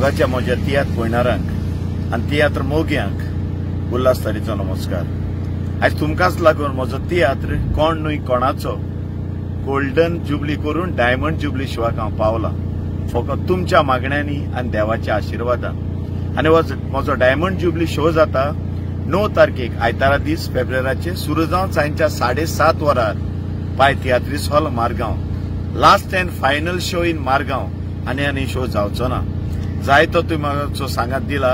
मोगाच्या म्हज्या तियात्र पळयणारांक आनी तियात्र मोग्यांक उल्हास तारीचो नमस्कार. आयज तुमकांच लागून म्हजो तियात्र कोण न्हय कोणाचो गोल्डन जुबली करून डायमंड जुबली शोवाक हांव पावला, फकत तुमच्या मागण्यांनी आनी देवाच्या आशिर्वादान. आनी म्हजो डायमंड जुबली शो जाता 9 तारखेक आयतारा दीस फेब्रुवाराचे सुरू जावन सांजच्या 7:30 वरार Pai Tiatrist hall Margao. Last and final show in Margao. आनी आनी शो जावचो ना, जायतो तुवें म्हाजो सांगात दिला,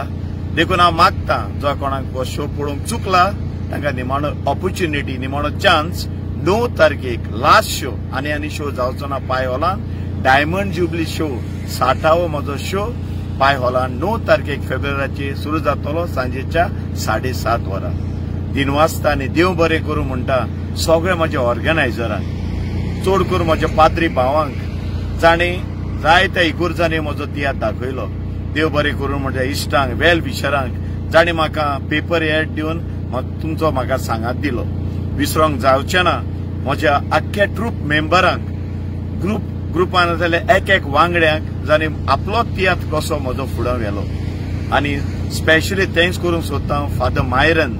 देखून हांव मागता जो कोणाक हो शो पळोवंक चुकला तांकां निमाणो ऑपॉर्च्युनिटी, निमाणो चान्स 9 तारखेक लास्ट शो. आनी आनी शो जावचो ना पाय हॉलान. डायमंड जुबली शो 60वो म्हजो शो पाय हॉलान 9 तारखेक फेब्रुवाराचेर सुरू जातलो सांजेच्या 7:30 वरां. दिनवासता आनी देव बरें करूं म्हणटा सगळे म्हज्या ऑर्गनायझरांक, चड करून म्हज्या पाद्री भावांक जाणें जायत्या इगुर्जांनी म्हजो तियात्र दाखयलो. देव बरें करूं म्हज्या इश्टांक, वेल विशरांक जाणें म्हाका पेपर एड दिवन तुमचो म्हाका सांगात दिलो. विसरोंक जावचें ना म्हज्या आख्ख्या ट्रूप मेंबरांक, ग्रुपान जाल्यार एक एक वांगड्यांक जाणें आपलो तियात्र कसो म्हजो फुडें व्हेलो. आनी स्पेशली thanks करूंक सोदता फादर मायरन,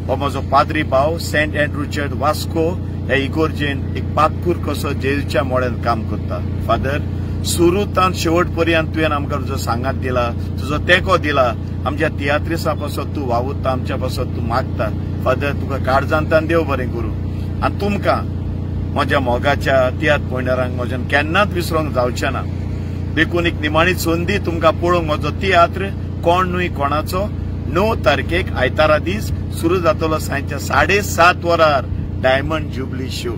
हो म्हजो पाद्री भाव, सेंट एंड्रू चर्च वास्को ह्या इगोर्जेन एक पातकूर कसो जेजूच्या मोड्यान काम करता. फादर, सुरूतान शेवट पर्यंत तुवें आमकां तुजो सांगात दिला, तुजो तेंको दिला, आमच्या तियात्रिसां पासत तूं वावुरता, आमच्या पासत तूं मागता. फादर, तुका काळजांतान देव बरें करूं. आनी तुमकां म्हज्या मोगाच्या तियात्र पळयणारांक म्हज्यान केन्नाच विसरोंक जावचें ना. देखून एक निमाणी संदी तुमकां पळोवंक म्हजो तियात्र कोण न्हय कोणाचो 9 तारखेक आयतारा दीस सुरू जातलो सांजच्या 7:30 वरार डायमंड जुबली शो.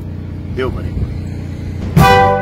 देव बरें करूं.